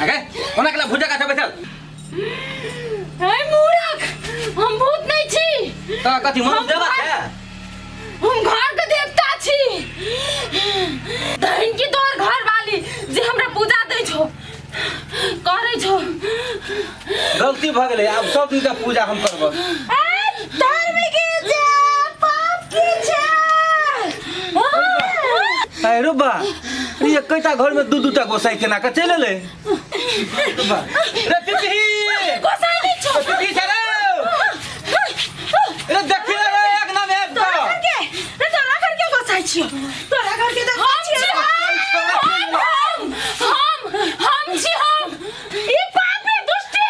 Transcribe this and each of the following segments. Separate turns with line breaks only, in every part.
अगे ओना केला भुजा गाछ बैठल।
हे मूरख, हम भूत नहीं छी।
त कथी मनुष्य
हम
देवा
घर-
छै?
हम घर के देवता छी। धन की तोर घर वाली जे हमरा पूजा दै छो करै छो।
गलती भऽ गेलै, आब सब दिन के पूजा हम करब।
ए धर्म की छै, पाप की छै।
अरे रुबा, रे एकेटा घर में दू दूटा गोसाई केना के चलि एलै? रुबा रे पिपही,
गोसाई नहीं छो।
पिपही छै रे, रे देखी रे एक नाम एक
तोरा घर के रे, तोरा घर के गोसाई छियो, तोरा घर के तऽ हम छी। हम हम हम हम छी, हम ई पापी दुष्टी,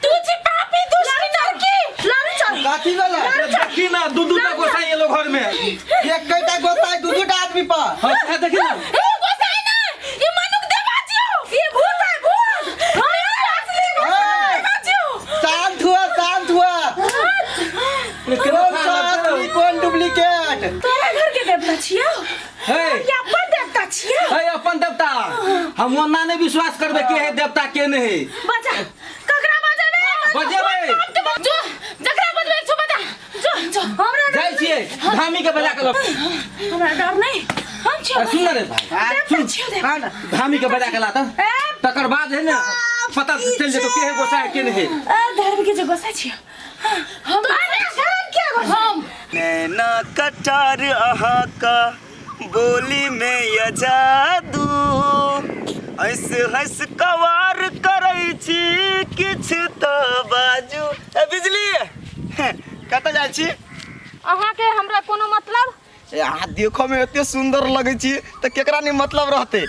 तू छी पापी दुष्टी लड़की। लारू चल।
काथी वाला?
रे देखी ना, दू दूटा गोसाई एलो घर में।
एकेटा गोसाई दू दूटा आदमी पर।
हाँ सएह देखी ना।
ए गोसाई ना, ई मनुख देवा छियो, ई भूत है भूत। हम असली गोसाई देवा छियो।
शांत हुआ, शांत हुआ।
रे केना
कौन सा असली, कौन डुप्लीकेट?
तोरा घर के देवता छियो
हे
या अपन देवता छियो?
हे अपन देवता हम ओना नहीं विश्वास करबे के है देवता के नहीं है।
बजा, ककरा बजेबे?
बजेबै।
जो जकरा बजबै छौ बजा, जो जो। हमरा
जाइ छियै धामी के बजा के लो।
हमरा डर नहीं, हम छियो।
अरे सुन ना रे भाई,
देवता छियो देवता।
धामी के बजा के ला त
ए
तकर बाद है ना पता चलि जेतौ के है गोसाई के नहीं है।
ए धर्म के जो गोसाई छियो हम, तोरा घर के गोसाई हम।
नैना कटार अहाँ का बोली में या जादू, हंस हंस कवार करै छी किछु तऽ बाजू। ए बिजली, कतऽ जाइ छी?
अहाँके हमरा कोनो मतलब?
ए अहाँ देखऽ में एते सुंदर लगै छी तऽ केकरा नहि मतलब रहतै?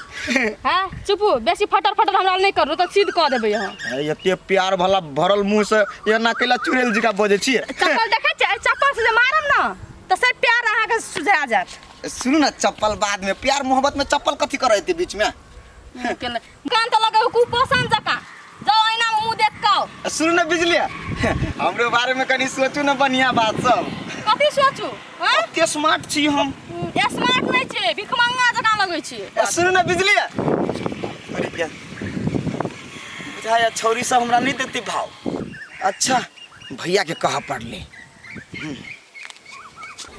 हैं, चुपू, बेसी फटर फटर हमरा नहि करू तऽ सीध कऽ देबै अहाँ।
ए, एते प्यार भला भरल मुँह से एना कैला चुड़ैल जकाँ बजै छियै?
चप्पल देखै छियै? एहि चप्पल से जे मारब ने तऽ से प्यार अहाँके सुझा जायत।
सुनू ने, चप्पल बाद में, प्यार मोहब्बत में चप्पल कथी करै एते बीच में?
कान तऽ लगै कुपोषण जकाँ, जाउ ऐना में मुँह देख कऽ आउ।
सुनू ने बिजली, हमरो बारे में कनी सोचू ने बढ़िया बात सब।
कथी सोचू? हैं?
कते स्मार्ट छी हम।
स्मार्ट नहि छियै, भिखमंगा जकाँ लगै छियै।
ए, सुनू ने बिजली, अरे क्या बुझाया छौरी सब हमरा नहीं देती भाव। अच्छा भैया के कह पड़ले।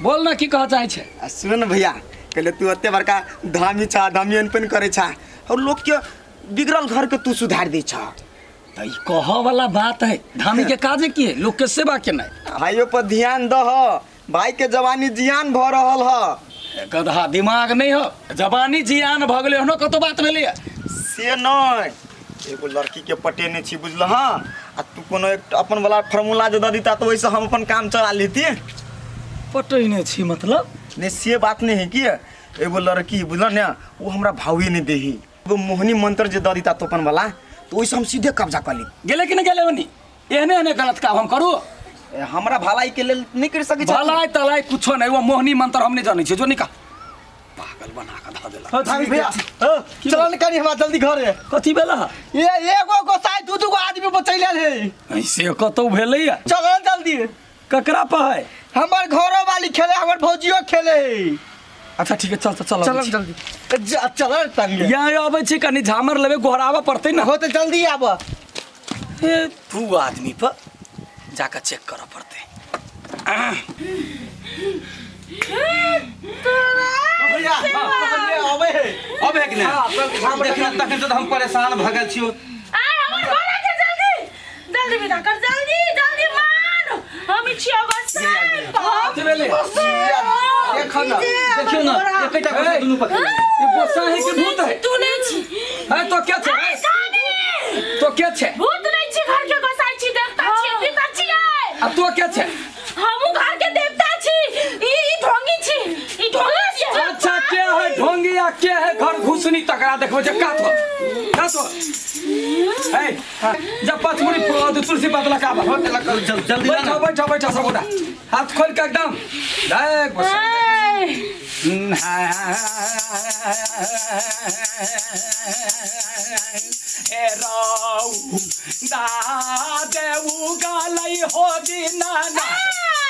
बोल ना, की कह चाहे छै?
आ सुन ने भैया, कहले तू एते बड़का धामी छा, धामी अनपन करे छा और लोग के बिगड़ल घर के तू सुधार दै छा।
त ई कहऽ वाला बात है, धामी के काजे की है? लोग के सेवा केनाइ।
भाइयों पर ध्यान दह, भाई के जवानी जियान भ रहल ह।
गधा दिमाग नहीं हो, जवानी जियान भ गेलै एहनो कतौ बात भेलैया?
से नहीं, एगो लड़की के पटेने छी बुझल। हाँ, आ तू कोनो एक अपन वाला फार्मूला जे दऽ दीता तऽ ओहिसँ हम अपन काम चला लेती।
पटेने छी मतलब?
नहीं से बात नहीं है कि एगो लड़की बुझल ने, वो हमरा भावे नहीं देही। एगो मोहनी मंत्र जे दऽ दीता तो अपन वाला, तऽ ओहिसँ हम सीधे कब्जा कऽ ली।
गेलै कि नहीं गेलै ओनी? एहने एहने गलत काम हम करू?
ए, हमरा भलाई के लेल नहीं कर सकै छी।
भलाई तलाई कुछो नहीं, वो मोहनी मंत्र हम नहीं जानै छियै, जो निकाल, पागल बना के धऽ देलक।
हो धामी भैया, हो चल ने कनी हमरा जल्दी घरे।
कथी भेला?
ये एगो गोसाई दू दू गो आदमी बचैले है।
ऐसे कतौ भेलैया?
चल जल्दी।
ककरा पर है?
हमर घरो वाली खेले, हमर भौजियो खेले है।
अच्छा ठीक है, चल चल चल,
चल
अबै छी।
जल्दी चल संगे।
यहाँ अबै छी, कनी झामर लेबै, गोहराबऽ पड़तै ने।
हो तऽ जल्दी आब।
ए, दू आदमी पर जाकर चेक करऽ पड़तै।
भैया, अबै है।
अब है कि नहीं? देखी ना, तखन से तऽ हम परेशान भऽ गेल छियौ।
आय हमर घरे के जल्दी जल्दी विदा कर, जल्दी जल्दी मान, हम छियो गोसाई।
कथी भेलै?
देखो ना।
देखियौ ना, एकेटा गोसाई दुनू पकड़ि
ई गोसा है कि भूत है?
तू नहीं छी।
है तो क्या छै?
आय सानी,
तो क्या छै?
भूत नहीं छी, घर के गोसाई छी, देवता छी, पिता छी।
आ तो क्या छै?
हमू घर के देवता छी, ई ई ढोंगी छी, ई ढोंगी छी।
अच्छा के है ढोंगी आ के है घर घुसनी, तकरा देखबै जे का तो का तो है। जब पाँच मुड़ी तुलसी पात लगा आबा।
जल्दी ला
बैठो
ना।
बैठो बैठो सब गोटा, हाथ खोल के एकदम देख बस। ए रौ दा देऊ गालै हो दिना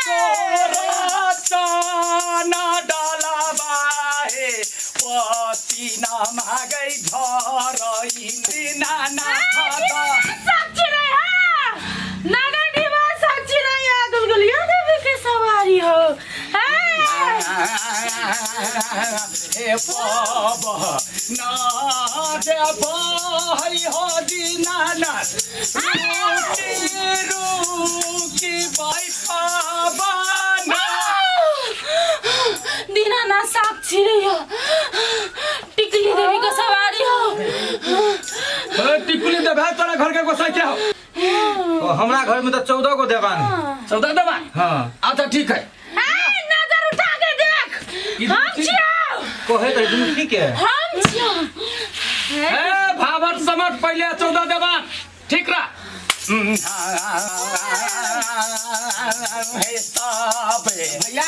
तोरा चाना डालाबा हे पसीना मागै झरई। हे पाप ना देव हरि हो दीनानाथ रुकी रुकी बाई पावना
दीनानाथ साक्षी रे हो टिकली देवी को सवारी हो।
ए, टिकुली दे भाई तोरा घर के गोसाई क्या हो?
ओ, हमरा घर में तो 14 गो देवान है।
14 देवान?
हाँ।
अच्छा ठीक है।
ए, नजर उठा के देख,
ई
हम
ठीक-
छियो,
कहे तो दुनू ठीक है।
हम छियो।
ए भावट समट पहले 14 देवान ठीक रहा। हे साबे
भैया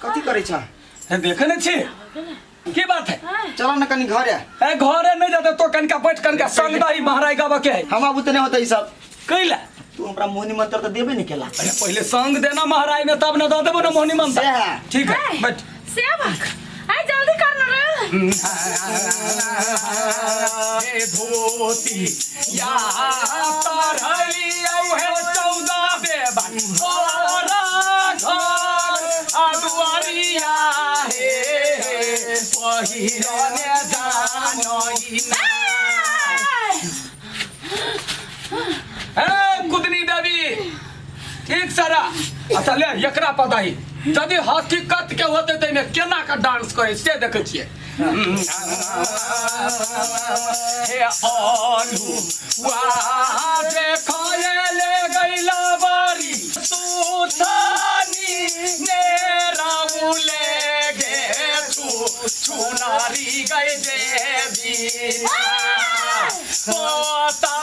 कथी करै छ?
हे देखे ने छी की बात है?
चल न कनी घरे।
ए घरे नहीं जाते तो कनका बैठ कनका संग दही महाराज गावा के है।
हम आबू त नहीं होता ई सब।
कैला?
तू हमरा मोहनी मंत्र त देबे नहीं केला।
अरे पहले संग देना महाराज ने तब न दऽ देबो न मोहनी मंत्र।
से है।
ठीक है बैठ।
सेवक आई जल्दी कर न रे।
हे धोती या तरली औ हे 14 देवा तोरा घर अदुआरिया हे पहिरने जानई ना। ए कुदनी देवी ठीक सारा। अच्छा ले एकरा पता ही यदि हकीकत के होते तैमे केना के डांस करे से देखे छियै। हे आलू वा देखले ले गैला बारी सुथानी ने राउले गे छु छुनारी गई देवी तोता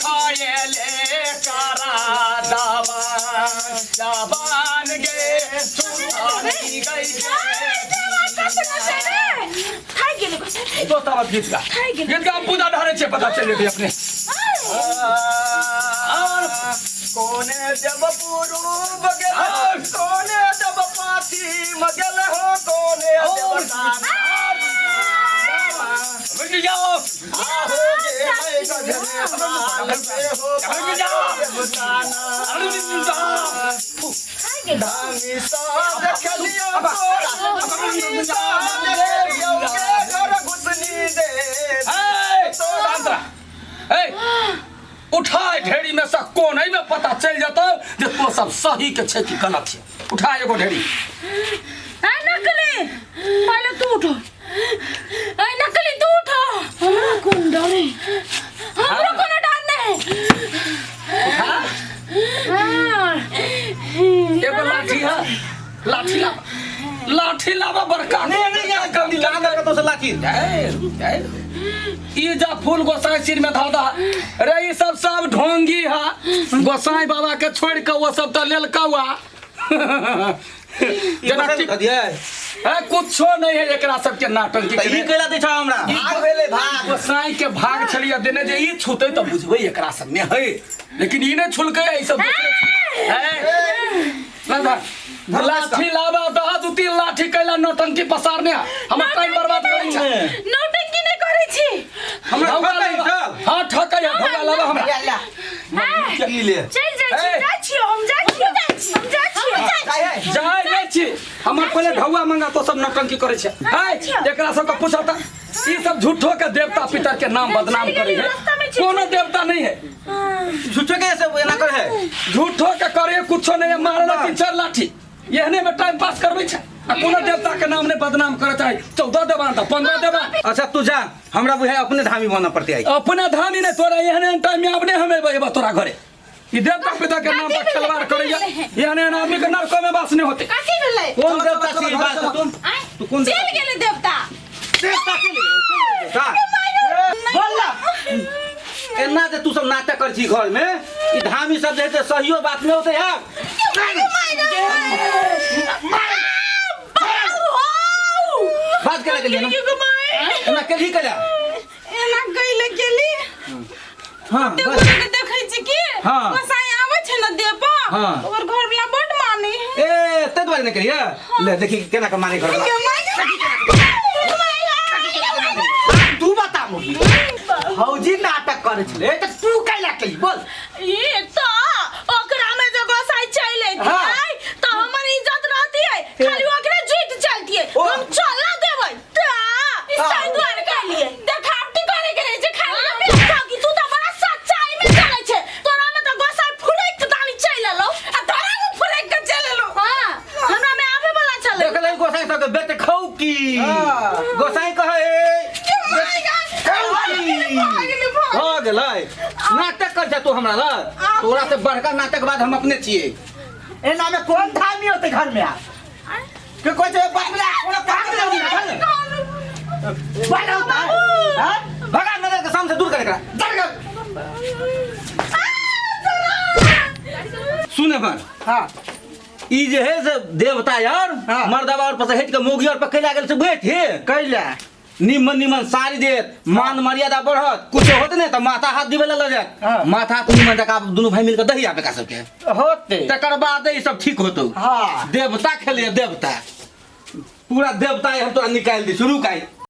खाएले करा दावान जवान गे छुनारी गई देवी।
थाकि गेलै गोसाई।
तोता बात गीत गा।
थाकि गेलै।
गीत गा पूजा ढारे छे पता चल जेतै अपने।
और कोने जब पूर्व गेल कोने जब पश्चिम गेल हो कोने जब
रुक जाओ।
आहो गे मैं गजने मान के हो
रुक जाओ।
देवताना।
रुक जाओ।
धामी सा देखलियो तोरा धामी सा देखलियो के घर घुसनी दे।
ए, शांत रह। ए, उठा ढेरी में से कोन एहि में पता चलि जेतौ जे तो सब सही के छै कि गलत छै। उठा एगो ढेरी।
ए नकली पहले तू उठो। ए नकली तू उठो। हमरा कोन डर है? हमरो कोनो डर नहीं।
उठा।
हाँ।
एगो लाठी है, लाठी लाबा, लाठी लाबा बड़का।
नहीं नहीं यहाँ कम कहाँ दे तो से लाठी।
ए, ए, ई जा फूल गोसाई सिर में धऽ दह रे। ई सब सब ढोंगी है, गोसाई बाबा के छोड़ के वो सब तऽ लेलकौआ। जेना
गोसाई धऽ दियै?
ए, कुछो नहीं है एकरा सबके नाटक
तऽ ई कैला दै छौ हमरा?
भाग भेलै भाग।
गोसाई के भाग छलियै देने जे ई छूतै तऽ बुझबै एकरा सबमे है, लेकिन ई नहि छुलकै ई सब दोसरे छुलकै। ए, ला धर। लाठी लाबा दह दू तीन लाठी कैला नौटंकी पसारने हमर टाइम बर्बाद करै छै।
नौटंकी नहि करै छी।
हमरा
ढौआ
ठकै
लाबा।
चल।
हाँ ठकै है, ढौआ लाबा हमरा।
ले ले।
की ले?
चलि जाइ छी,
ए।
जाइ छियौ, हम जाइ छियौ, हम जाइ छियौ।
जाइ है।
जाइ नहि छी हमर पहिले ढौआ मंगा तो सब नौटंकी करै छै। है एकरा सबके पूछो तऽ ई सब झूठो के देवता पितर के नाम बदनाम करै है। कोनो देवता नहीं है।
झूठो के सब एना करे है।
झूठो के करे कुछो नहीं है, मारना 3-4 लाठी एहने में टाइम पास करबै छै आ कोनो देवता के नाम नहीं बदनाम करे चाहे। 14 देवान तऽ 15 देवान।
अच्छा तू जा, हमरा बुझाय अपने धामी बनऽ पड़तै आइ।
अपने धामी नहीं तोरा एहने टाइम में अपने हम एबै तोरा घरे। ई देवता पिता के नाम पर खिलवाड़ करैया, एहने एहन आदमी के नरको में वास नहीं होते।
कथी भेलै?
कोन देवता छी बात तुम? तू कोन
चलि
देवता?
गेलै देवता।
देवता चलि गेलै, चलि गेलै देवता। बोल ना। एना जे तू सब नाटक कर छी घर में, ई धामी सब जे हेतै सहियो बात नहीं होतै यार। बात केला गेलियै ना? एना केलही केला?
एना कैले गेली।
हाँ,
ते
बस।
गोटे के देखै छी कि
हाँ।
गोसाई आबै छै ने देह पर,
हाँ।
ओकर घर वाला बड मानै है।
ए तै दुआरे नहि केलियै? ले देखी केना के मारै घर वाला।
तू बता मुगी भौजी नाटक करै छलै तऽ तू कैला केली बोल?
ई त ओकरा में जे गोसाई चलि
हाँ।
एतियै तऽ हमर इज्जत रहतियै, खाली ओकरे जीत चलतियै।
गोसाई कहे भऽ गेलै। नाटक कर जा तू हमरा लग, तोरा से बड़का नाटक बाद हम अपने छियै।
एना में कौन धामी होते घर में आ के कोई जे बाप रे कोना पागल हो गेलै घर में बाहर होता है हां?
भगा, नजर के सामने से दूर कर एकरा।
डर गए।
सुने पर।
हां।
ई जे है से देवता यार
हाँ।
मर्दवा और पर से हटि के मौगी और पर कैला गेल से बुझै छी?
कैला?
निमन निमन साड़ी देत, मान मर्यादा बढ़त, कुछ होत ने त माथा हाथ दिबै लऽ जायत।
हाँ।
माथा हाथ निमन जकाँ दुनू भाई मिलके दही आबे का सबके।
होते।
तकर बाद ई सब ठीक होतौ।
हाँ।
देवता खेलिए देवता, पूरा देवता हम तोरा निकालि दी शुरू काई।